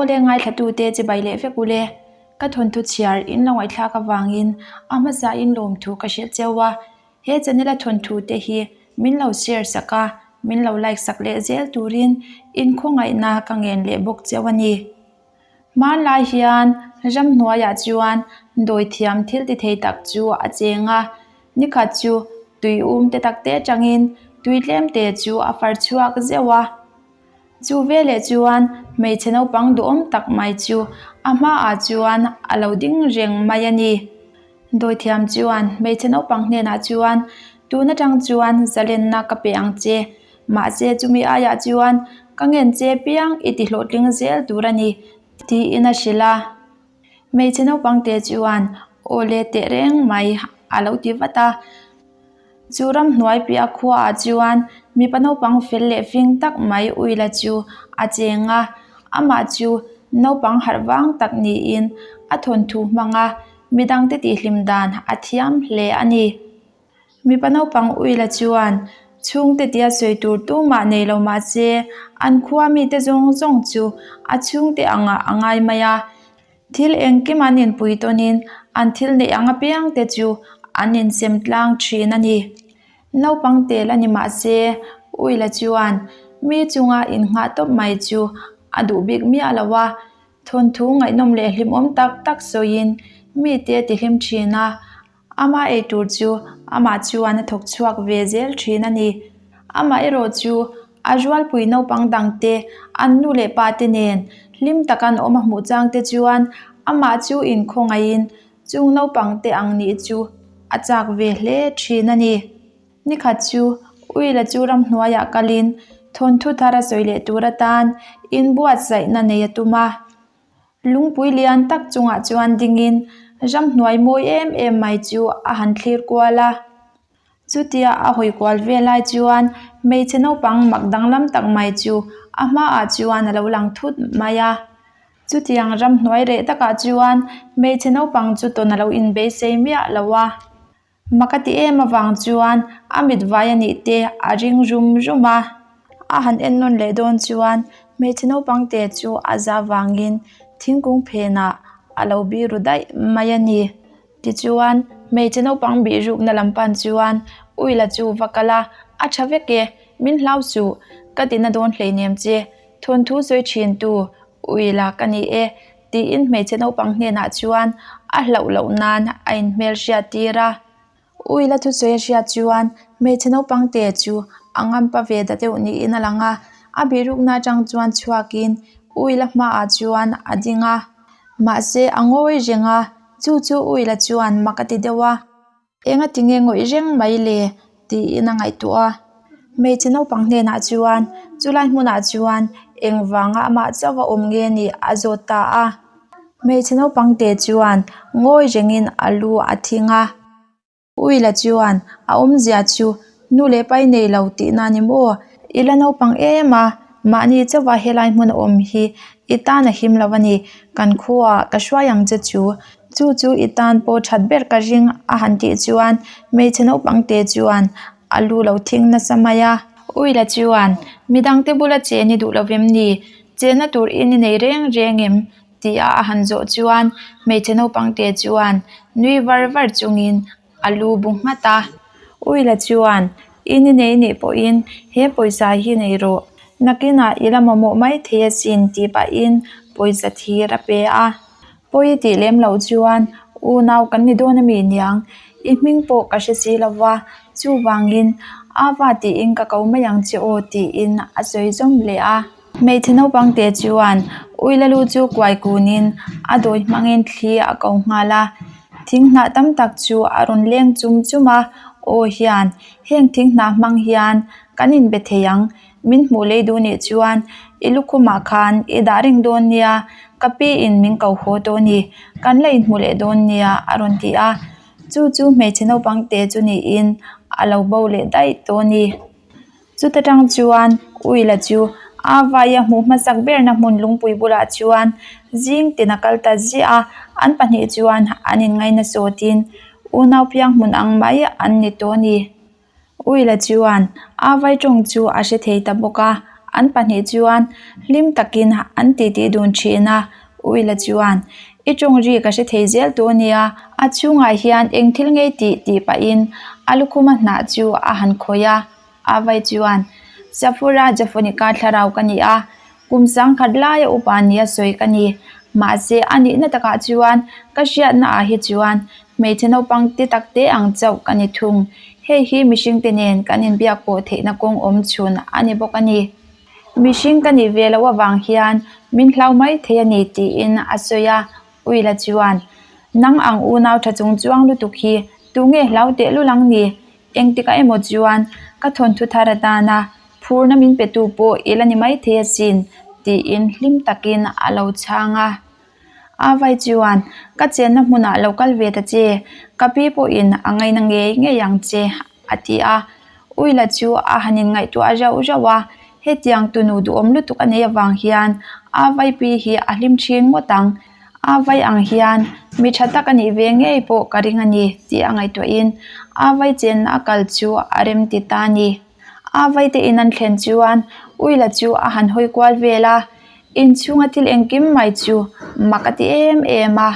Awle ngaithlatute chibai leh vek ule. Ka thawnthu chhiar in lo ngaihthlak avangin a hmasa in lawmthu ka hrilh cheu a. He channel a thawnthu te hi min lo share sak a, min lo like sak leh zel turin in khawngaihna ka ngen leh bawk cheu a ni. Hmanlai hian ramhnuaiah chuan dawithiam thil ti thei tak chu a cheng a, nikhat chu tui um te tak te atangin tui tlem te chu a far chhuak zeuh a. Chu veleh chuan hmeichhe naupang duhawm tak mai chu a hmaah chuan a lo ding reng mai a ni. Dawithiam chuan hmeichhe naupang hnenah chuan tun atang chuan zalenna ka pe ang che. Mahse chumi aiah chuan ka ngen che piang i ti hlawhtling zel tur a ni tiin a hrilh a. Hmeichhe naupang te chuan aw le teh reng mai a lo ti vat a. Chu ramhnuai piah khuaah chuan mipa naupang fel leh fing tak mai Uila chu a cheng a, amah chu naupang harh vang tak niin a thawnthu hmang a, midangte tihhlim dan a thiam hle a ni. Mipa naupang Uila chuan chhungte tia sawi tur tumah nei lo mah se an khua mite zawng zawng chu a chhungte angah a ngai mai a. Thil engkim an inpui tawnin an thil neih ang apiang te chu an insem tlang thin a ni. Naupang tel a ni mah se Uila chuan mi chunga innghah tawp mai chu a duh bik miah lo a, thawnthu ngaihnawm leh hlimawm tak tak sawiin mite a tihlim thin a. Ama ei tur chu amah chuan a thawk chhuak ve zel thin a ni. Amah erawh chu a rualpui naupang dangte an nu leh pa te nen hlim taka an awm a hmuh chang te chuan amah chu inkhawngaihin chung naupang te ang nih chu a chak ve hle thin a ni. Nikhat chu Uila chu ramhnuaiah kalin thawnthu thar a sawi leh tur atan inbuatsaihna nei a tum a. Lungpui lian tak chungah chuan dingin ramhnuai mawi em em mai chu a han thlir kual a. Chutia a hawi kual vel lai chuan hmeichhe naupang mak danglam tak mai chu a hmaah chuan a lo lang thut mai a. Chutiang ramhnuai reh takah chuan hmeichhe naupang chu tawn a lo inbeisei miah lo a. Mak a ti em avang chuan a mit vai a nih te a ring rum rum a, a han en nawn leh dawn chuan hmeichhe naupang te chu a za vangin thingkung phenah a lo biru daih mai a ni. Tichuan hmeichhe naupang bihrukna lam pan chuan Uila chu va kal a, a tha vek e, min hlau suh, ka tina dawn hleinem che, thawnthu sawi thin tu Uila ka ni e, tiin hmeichhe naupang hnenah chuan a hlauh loh nan a inhmel hriat tir a. Uila thusawi a hriat chuan hmeichhe naupang te chu a ngampa ve ta deuh niin a lang a, a bihrukna atang chuan chhuakin Uila hmaah chuan a ding a, mahse a ngawi reng a, chu chu Uila chuan mak a ti deuh a. Enga tinge ngawih reng mai le? tiin a ngaihtuah a. Hmeichhe naupang hnenah chuan chulai hmunah chuan engvanga amah chauh a awm nge nih a zawt ta a. Hmeichhe naupang te chuan ngawi rengin a lu a thing a. Uila chuan a awmzia chu nu leh pai nei lo tihna a ni maw? I la naupang em a, mahni chauha helai hmun a awm hi i tan a him lo a ni. Kan khuaah ka hruai ang che chu. Chu chu i tan pawh that ber ka ring a han tih chuan hmeichhe naupang te chuan a lu lo thing nasa mai a. Uila chuan, Midangte bula chen i duh lo vem ni? Chenna tur in i nei reng reng em? ti a a han zawh chuan hmeichhe naupang te chuan nui var var chungin a lu bu nghat a. Uila chuan, In i nei nih pawhin he pawisa hi nei rawh, nakinah i la mamawh mai thei asin tih pahin pawisa thir a pe a. Pawi tih lem loh chuan unau kan ni dawn ami niang, i hming pawh ka hre si lo va, chuvangin Ava tiin ka ko mai ang che aw tiin a sawi zawm leh a. Hmeichhe naupang te chuan Uila lu chu kuai kunin a dawi hmangin thli a ko nghal a, thing hnah tam tak chu a rawn leng chum chum a, aw hian heng thing hnah hmang hian kan inbe thei ang, min hmuh lei duh nih chuan i lukhumah khan i dah reng dawn nia, ka pi in min ko haw tawh a ni, kan la inhmu leh dawn nia a rawn ti a, chu chu hmeichhe naupang te chu niin a lo bo leh daih tawh a ni. Chuta tang chuan Uila chu a vaia hmuh hmasak berna hmun lungpui bulah chuan zing tin a kal ta ziah a, an pahnih chuan an inngaina sawtin unau piang hmun ang mai an ni tawh a ni. Uila chuan a vai tawng chu a hre thei ta bawk a, An pahnih chuan hlim takin an titi dun thin a, Uila chuan, I tawng ri ka hre thei zel tawh ania, a chhungah hian eng thil ngei tih tih pahin a lukhuma hnah chu a han khawih a. A vai chuan, Safura Jafonica thlarau ka ni a, kum sangkhat laia upa nia sawi ka ni. Mahse, a nihna takah chuan ka hriatna ah hi chuan hmeichhe naupang ti tak te ang chauh ka ni thung. Hei hi mihringte nen kan inbiak pawh theihna kawng awm chhun a ni bawk a ni. Mihring ka nih ve loh avang hian min hlau mai thei a ni tiin a sawi a, Uila chuan, Nang ang unau tha chung chuang lutuk hi tunge hlau tehlul ang ni? Engtikah emaw chuan ka thawnthu thar atana phurna min petu pawh i la ni maithei asin tiin hlim takin a lo chhang a. Avai chuan, Ka chenna hmunah lo kal ve ta che, ka pi pawhin a ngaina ngei ngei ang che, a ti a. Uila chu a han inngaihtuah rauh rauh a, hetiang tunu duhawm lutuk a nei avang hian Avai pi hi a hlim thin ngawt ang. Avai ang hian mi tha tak a nih ve ngei pawh ka ring a ni tih a ngaihtuahin Avai chenna a kal chu a rem ti ta a ni. Avai te in an thlen chuan Uila chu a han hawi kual vel a, inchhunga thil engkim mai chu mak a ti em em a.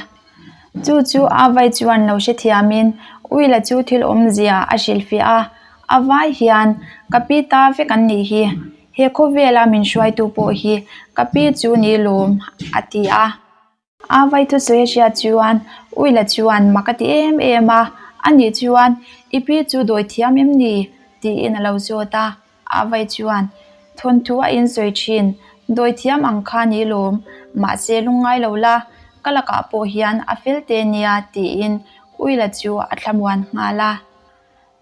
Chu chu Avai chuan lo hrethiamin Uila chu thil awmzia a hrilhfiah a, Avai hian ka pi ta vek an nih hi, he khawvela min hruaitu pawh hi ka pi chu ni lawm a ti a. A vai thusawi a hriat chuan Uila chuan mak a ti em em a, ani chuan i pi chu dawi thiam em ni? tiin a lo zawt a, a vai chuan thawnthu a insawi thin, dawi thiam ang kha ni lawm, mahse lungngai lo la, ka lakah pawh hian a fel te nia tiin Uila chu a thlamuan nghal a.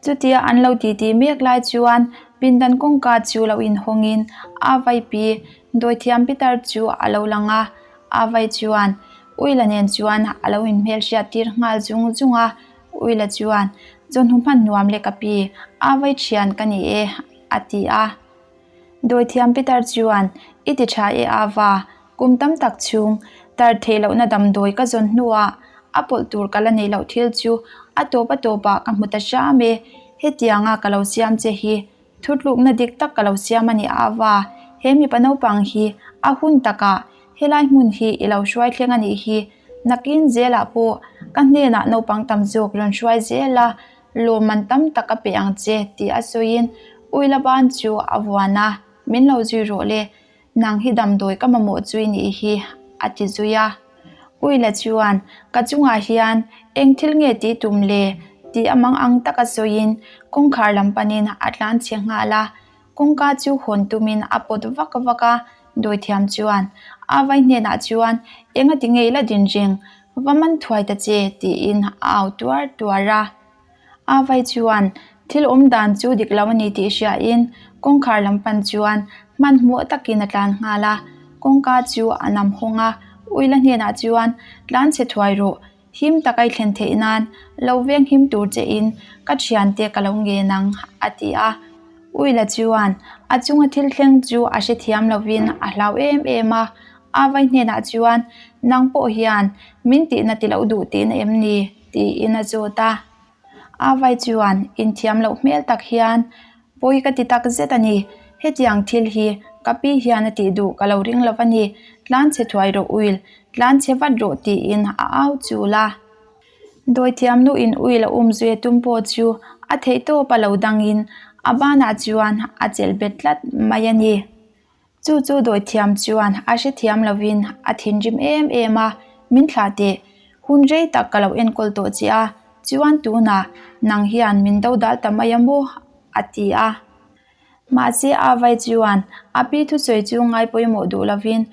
Chutia an lo titi mek lai chuan pindan kawngka chu lo inhawngin a vaipi dawithiam pitar chu a lo lang a, a vai chuan Uila nen chuan a lo inhmelhriat tir nghal zung zung a, Uila chuan Chawhnu hman nuam leh ka pi, a vai thian ka ni e a ti a. Dawithiam pitar chuan I ti tha e Ava, Kum tam tak chhung tar theih lohna damdawi ka zawn hnuah a pawlh tur ka la neih loh thil chu a tawp a tawpah ka hmu ta hram e. Hetianga ka lo siam che hi thutlukna dik tak ka lo siam a ni a va, he mipa naupang hi a hun takah helai hmun hi i lo hruai thleng a nih hi. Nakin zelah pawh ka hnenah naupang tam zawk rawn hruai zel a, lawmman tam tak a pe ang che tih a sawiin Uilaban chu a vuan a, min lo zui rawh le. Nang hi damdawi ka mamawh chu i nih hi, a ti zui a. Uila chuan, Ka chungah hian eng thil nge tih tum le? tih a mang ang taka sawiin kawngkhar lam panin a tlan chhe nghal a. Kawngka chu hawn tumin a pawt vak vak a, dawithiam chuan, A vai hnenah chuan eng a ti ngei la din reng, va man thuai ta che, tiin a au tuar tuar a. A vai chuan thil awm dan chu dik lo a ni tih hriain kawngkhar lam pan chuan hmanhmawh takin a tlan nghal a, kawngka chu a nam hawng a, Uila hnenah chuan tlan chhe thuai rawh, him taka i thlen theih nan lo veng him tur che in ka thiante ka lo ngen ang a ti a. Uila chuan a chunga thil thleng chu a hrethiam lovin a hlau em em a, a vai hnenah chuan nang pawh hian min tihna ti loh duh tihna em ni? Tiin a zawt a. A vai chuan inthiam loh hmel tak hian pawi ka ti tak zet a ni. Hetiang thil hi ka pi hian a tih duh ka lo ring lo a ni. Tlan chhe thuai rawh Will, tlan chhe vat rawh tiin a au chul a. Dawithiam nu in Will a um zui a tum pawh chu a theihtawp a lo dangin a banah chuan a chelh bet tlat mai a ni. Chu chu dawithiam chuan a hrethiam lovin a thinrim em em a, min thlah teh. Hun rei tak ka lo enkawl tawh che a, chuan tunah nang hian min do dal ta mai a maw? a ti a. Mahse a vai chuan a pi thusawi chu ngai pawimawh duh lovin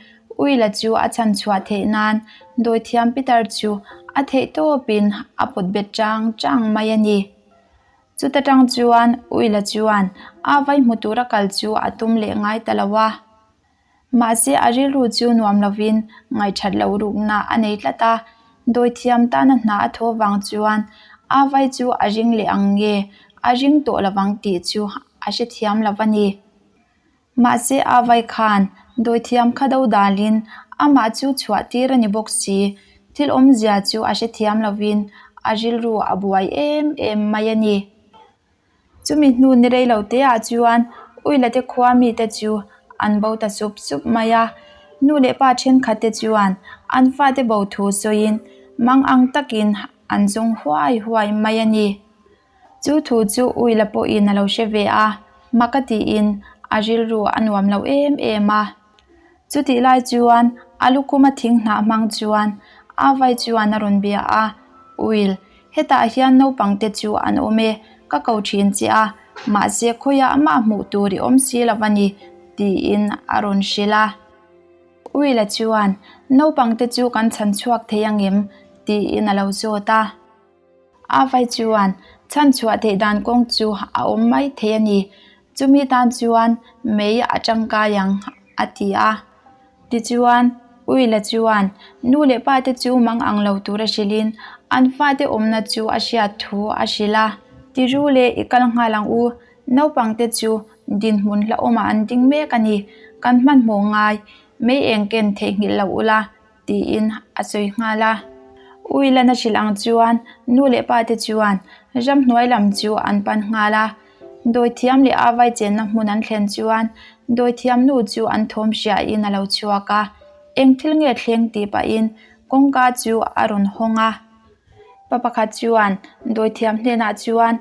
Uila chu a chhan chhuah theih nan dawithiam Peter chu a theih tawpin a pawt bet chang chang mai a ni. Chuta tang chuan Uila chuan a vai hmu tura kal chu a tum leh ngai ta lo a. Mahse a rilru chu nuam lovin ngaihthat loh rukna a nei tlat a, dawithiam tana hna a thaw vang chuan a vai chu a ring leh ang nge a ring tawh lovang tih chu a hrethiam lo a ni. Mahse a vai khan dawithiam kha do dalin amah chu chhuah tir a ni bawk si. Thil awmzia chu a hrethiam lovin a rilru a buai em em mai a ni. Chumi hnu ni rei lo te ah chuan Uilate khua mite chu an bo ta sup sup mai a. Nu leh pa thenkhat te chuan an fate bo thu sawiin mang ang takin an zawng huai huai mai a ni. Chu thu chu Uila pawhin a lo hre ve a, mak a tiin a rilru a nuam lo em em a. Chutih lai chuan a lukhuma thing hnah hmang chuan a vai chuan a rawn bia a, Uil, hetah hian naupang te chu an awm e, ka ko thin che a, mahse khawiah mah hmuh tur i awm si lo a ni, tiin a rawn hrilh a. Uila chuan, Naupang te chu kan chhan chhuak thei angem? tiin a lo zawt a. A vai chuan chhanchhuah theih dan kawng chu a awm mai thei a ni. Chumi tan chuan mei a tangkai ang, a ti a. Tichuan, Uila chuan nu leh pa te chu mang ang lo tura hrilhin an fate awmna chu a hriat thu a hrilh a. Tiru leh i kal nghal ang u, naupangte chu dinhmun hlauhawmah an ding mek a ni. Kan hmanhmawh ngai, mei eng ken theihnghilh lo ula. tiin a sawi nghal a. Uilan a hrilh ang chuan nu leh pa te chuan ramhnuai lam chu an pan nghal a. Dawithiam leh a vai chenna hmun an thlen chuan dawithiam nu chu an thawm hriain a lo chhuak a. Eng thil nge thleng tih pahin kawngka chu a rawn hawng a. Pa pakhat chuan dawithiam hnenah chuan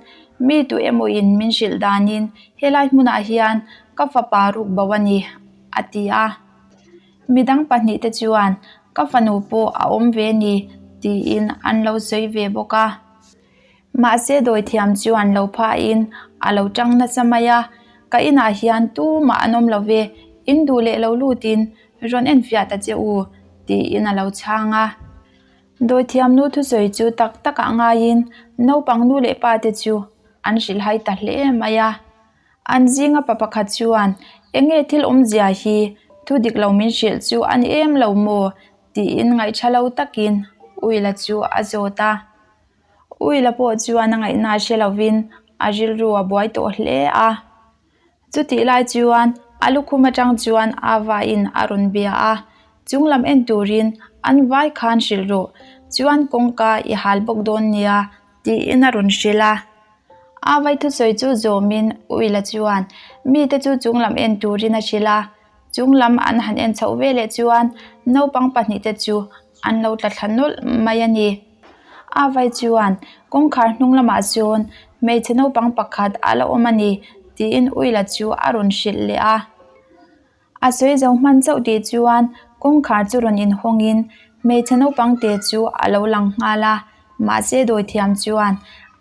mi tu emawin min hrilh danin helai hmunah hian ka fapa ruk bo a ni a ti a. Midang pahnihte chuan ka fanu pawh a awm ve ni tiin an lo sawi ve bawk a. Mahse dawithiam chuan lo phahin a lo tang nasa mai a, ka inah hian tumah an awm lo ve, in duh leh lo lutin rawn enfiah ta che u tiin a lo chhang a. Dawithiam nu thusawi chu tak takah ngaiin naupang nu leh pa te chu an hrilhhai ta hle mai a. An zinga pa pakhat chuan, Enge thil awmzia hi thu dik lo min hrilh chu a ni em lo maw? tiin ngaihṭha lo takin Uila chu a zawt a. Uila pawh chuan a ngaihna hre lovin a rilru a buai tawh hle a. Chutih lai chuan a lukhum aṭang chuan Ava-in a rawn bia a, Chunglam en turin an vai khan hrilh rawh, chuan kawngka i hal bawk dawn nia, tiin a rawn hrilh a. A vai thusawi chu zawmin Uila chuan mite chu chunglam en turin a hrilh a, chunglam an han en chhoh veleh chuan naupang pahnihte chu an lo tla thla nawlh mai a ni. A vai chuan kawngkhar hnung lamah sawn hmeichhe naupang pakhat a la awm a ni tiin Uila chu a rawn hrilh leh a. A sawi zo hman chauh tih chuan kawngkhar chu rawn inhawngin hmeichhe naupang te chu a lo lang nghal a, mahse dawithiam chuan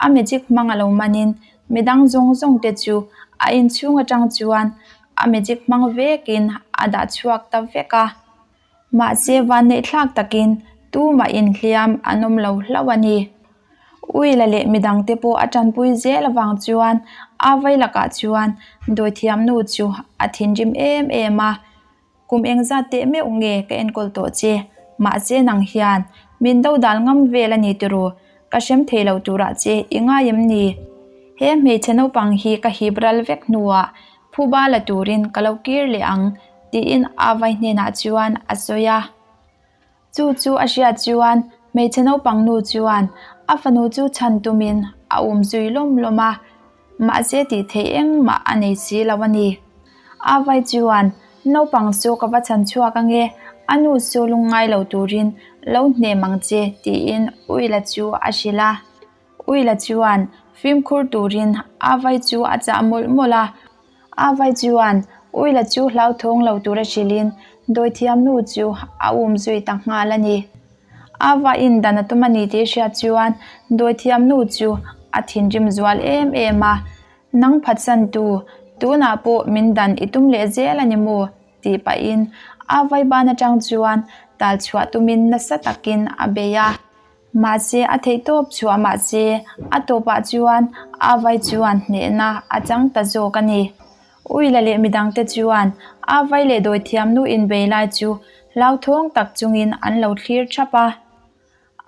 a magic hmang a lo manin midang zawng zawng te chu a inchhung atang chuan a magic hmang vekin a dah chhuak ta vek a. Mahse vanneihthlak takin tumah inhliam an awm lo hlauh a ni. Uila leh midang te pawh a tanpui zel avang chuan a vai lakah chuan dawithiam nu chu a thinrim em em a, Kum engzat teh meuh nge ka enkawl tawh che, mahse nang hian min do dal ngam vel a ni tiraw, ka hrem thei lo turah che i ngai em ni? He hmeichhe naupang hi ka hip ral vek hnuah phuba la turin ka lo kir leh ang tiin a vai hnenah chuan a sawi a. Chu chu a hriat chuan hmeichhe naupang nu chuan a fanu chu chhan tumin a um zui lawm lawm a, mahse tih theih engmah a nei si lo a ni. A vai chuan naupang chu ka va chhan chhuak ange, a nu chu lungngai lo turin lo hnem ang che tiin Uila chu a hrilh a. Uila chuan fimkhur turin a vai chu a chah mawlh mawlh a. A vai chuan Uila chu hlauthawng lo tura hrilhin dawithiam nu chu a um zui ta nghal a ni. A vaiin dan a tum a ni tih hriat chuan dawithiam nu chu a thinrim zual em em a, Nang phatsantu, tunah pawh min dan i tum leh zel a ni maw? tih pahin a vai ban atang chuan tal chhuah tumin nasa takin a bei a. Mahse, a theih tawp chhuah mahse, a tawpah chuan a vai chuan hnehna a chang ta zawk a ni. Uila leh midangte chuan a vai leh dawithiam nu inbei lai chu hlauthawng tak chungin an lo thlir thap a.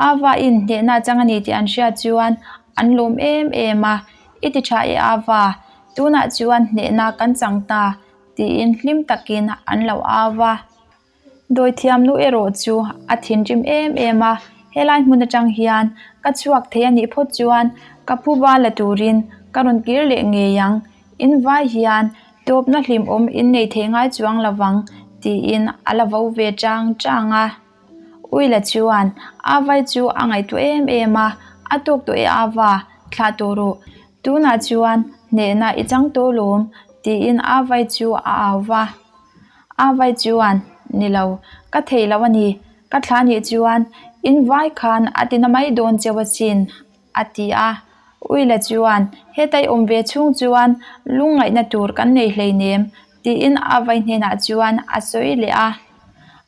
A vain hnehna a chang a ni tih an hriat chuan an lawm em em a, I ti tha e Ava, tunah chuan hnehna kan chang ta tiin hlim takin an lo au a. Dawithiam nu erawh chu a thinrim em em a, helai hmun atang hian ka chhuak thei a nih phawt chuan ka phuba la turin ka rawn kir leh ngei ang. In vai hian. Tawpna hlimawm in nei thei ngai chuang lovang, tiin a la vo ve chang chang a. Uila chuan Avai chu a ngaihtuah em em a, A tawk tawh e Ava, thlah tawh rawh. Tunah chuan hnehna i chang tawh lawm, tiin Avai chu a au va. Avai chuan, Ni lo, ka thei lo a ni. Ka thlah nih chuan in vai khan a ti na mai dawn cheu asin, a ti a. Uila chuan, Hetai awm ve chhung chuan lungngaihna tur kan nei hleinem, tiin Avai hnenah chuan a sawi leh a.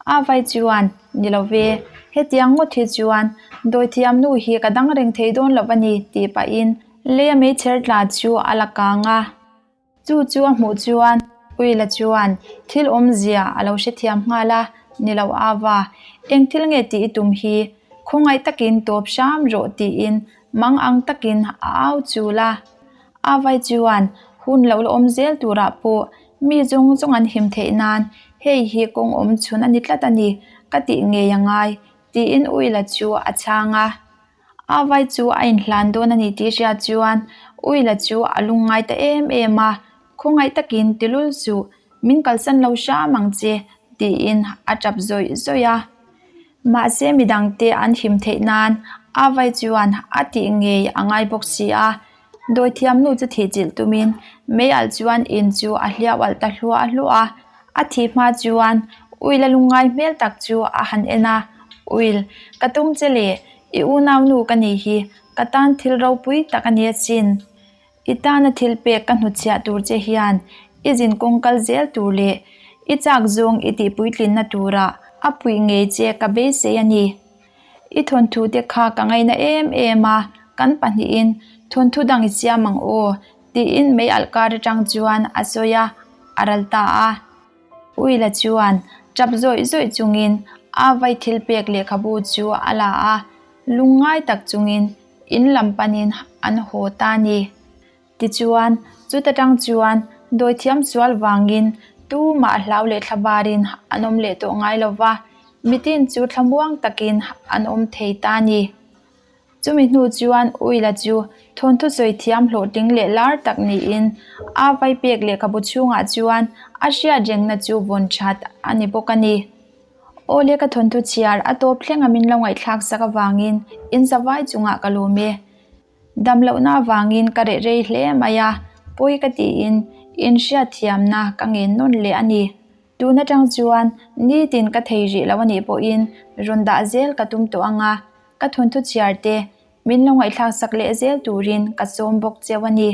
Avai chuan, Ni lo ve, hetiang ngawt hi chuan dawithiam nu hi ka dang reng thei dawn lo a ni, tih pahin leia meichher tla chu a la kang a. Chu chu a hmuh chuan Uila chuan thil awmzia a lo hrethiam nghal a, Ni lo Ava, eng thil nge tih i tum hi? Khawngaih takin tawp hram rawh tiin mang ang takin a au chul a. Avai chuan hun lo la awm zel turah pawh mi zawng zawng an him theih nan hei hi kawng awm chhun a ni tlat a ni, ka tih ngei a ngai, tiin Uila chu a chhang a. A vai chu a inhlan dawn a ni tih hriat chuan Uila chu a lungngai ta em em a, Khawngaih takin tilul suh, min kalsan lo hram ang che, tiin a tap zawih zawih a. Mahse midangte an him theih nan a vai chuan a tih ngei a ngai bawk si a. Dawithiam nu chu thih chilh tumin mei alh chuan in chu a hliau alh ta hluah hluah a. A thih hma chuan Uil a lungngai hmel tak chu a han en a, Uil, ka tum che le, i unau nu ka nih hi, ka tan thil ropui tak a ni asin. I tana thil pek ka hnutchhiah tur che hian i zin kawng kal zel tur leh i chak zawng i tih puitlinna turah a puih ngei che ka beisei a ni. I thawnthu te kha ka ngaina em em a, kan pahnihin thawnthu dang i siam ang aw, tiin mei alh kar atang chuan a sawi a, a ral ta a. Uila chuan tap zawih zawih chungin a vai thil pek lehkhabu chu a la a, lungngai tak chungin in lam panin an haw ta a ni. Tichuan, chuta tang chuan dawithiam sual vangin tumah hlau leh thlabarin an awm leh tawh ngai lo va, mitin chu thlamuang takin an awm thei ta a ni. Chumi hnu chuan Uila chu thawnthu sawi thiam hlawhtling leh lar tak niin a vai pek lehkhabu chhungah chuan a hriat rengna chu vawn that a ni bawk a ni. Awle ka thawnthu chhiar a tawp thleng a min lo ngaihthlak sak avangin in zavai chungah ka lawm e. Dam lohna avangin ka reh rei hle mai a, pawi ka tiin inhriatthiamna ka ngen nawn leh a ni. Tun atang chuan nitin ka thei rih lo a nih pawhin rawn dah zel ka tum tawh ang a, ka thawnthu chhiar te min lo ngaihthlak sak leh zel turin ka sawm bawk cheu a ni.